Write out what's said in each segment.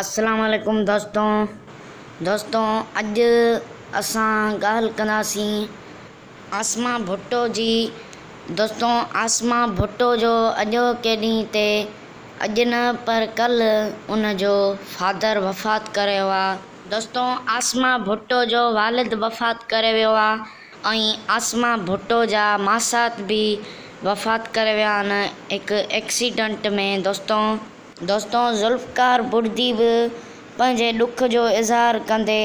السلام عليڪم دوستو دوستو اڄ اسان ڳالهه ڪنداسين عاصمه ڀٽو جي دوستو عاصمه ڀٽو جو اڄوڪي ڏينهن تي اڄ نه پر ڪلهه ان جو فادر وفات ڪري ويو آ. دوستو عاصمه ڀٽو جو والد وفات ڪري ويو آ ۽ عاصمه ڀٽو جا ماسات به وفات ڪري ويا آهن هڪ ايڪسيڊنٽ ۾ دوستو. دوستو ذوالفقار بڙدي به پنهنجي ڏک جو اظهار ڪندي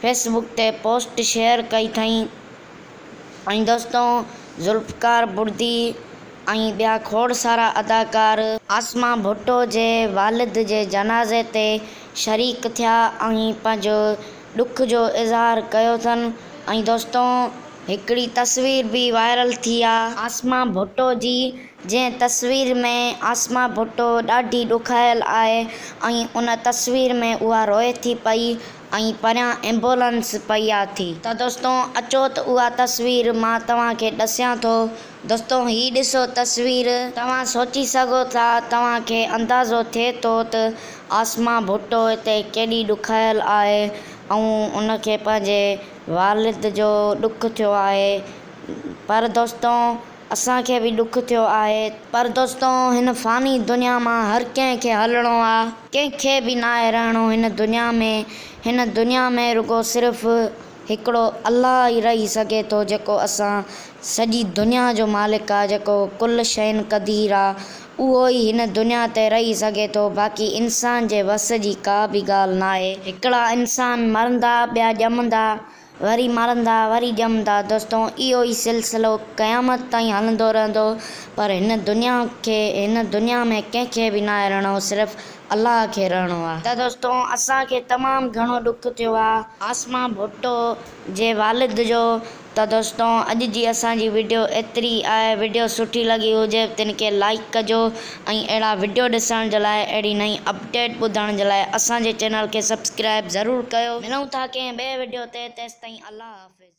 فيس بڪ تي پوسٽ شيئر ڪئي اٿئين ۽ دوستو ذوالفقار بڙدي ۽ ٻيا کوڙ سارا اداڪار عاصمه ڀٽو جي والد جي جنازي تي شريڪ ٿيا ۽ پنهنجو ڏک جو اظهار ڪيو اٿن ۽ دوستو هڪڙي تصوير به وائرل ٿي آ عاصمه ڀٽو جي جنهن تصوير ۾ عاصمه ڀٽو ڏاڍي ڏکايل آهي ۽ ان تصوير ۾ اها روئي ٿي پئي ۽ پريان ايمبولنس پئي آ ٿي. ته دوستو اچو ته اها تصوير مان توهان کي ڏسيان ٿو. دوستو هي ڏسو تصوير. توهان سوچي سگهو ٿا توهان کي اندازو ٿئي ٿو ته عاصمه ڀٽو هتي ڪيڏي ڏکايل آهي ۽ ان کي پنهنجي والد جو ڏک ٿيو آهي پر دوستو اسان کي به ڏک ٿيو آهي. پر دوستو هن فاني دنيا مان هر ڪنهن کي هلڻو آ. ڪنهن کي به ناهي رهڻو هن دنيا ۾. هن دنيا ۾ رڳو صرف هڪڙو الله ئي رهي سگهي ٿو جيڪو اسان سڄي دنيا جو مالڪ آ جيڪو ڪل شيء قدير آ اهو ئي هن دنيا تي رهي سگهي ٿو باقي انسان جي وس جي ڪا به ڳالهه ناهي. هڪڙا انسان مرندا ٻيا ڄمندا وري مرندا وري ڄمندا دوستو اهو ئي سلسلو قيامت تائين هلندو رهندو پر هن دنيا کي هن دنيا ۾ ڪنهن کي به ناهي رهڻو صرف الله کي رهڻو آ. ته دوستو اسان کي تمام گهڻو ڏک ٿيو آ عاصمه ڀٽو جي والد جو ته دوستو اڄ جي اسان جي وڊيو ايتري آهي وڊيو سٺي لڳي هجي تن کي لائيڪ ڪجو ۽ اهڙا وڊيو ڏسڻ جي لاء اهڙي نئين اپڊيٽ ٻڌڻ جي لاء اسان جي چينل کي سبسڪرائيب ضرور ڪيو. ملون ٿا ڪنهن ٻئي وڊيو تي تيستائين الله حافظ.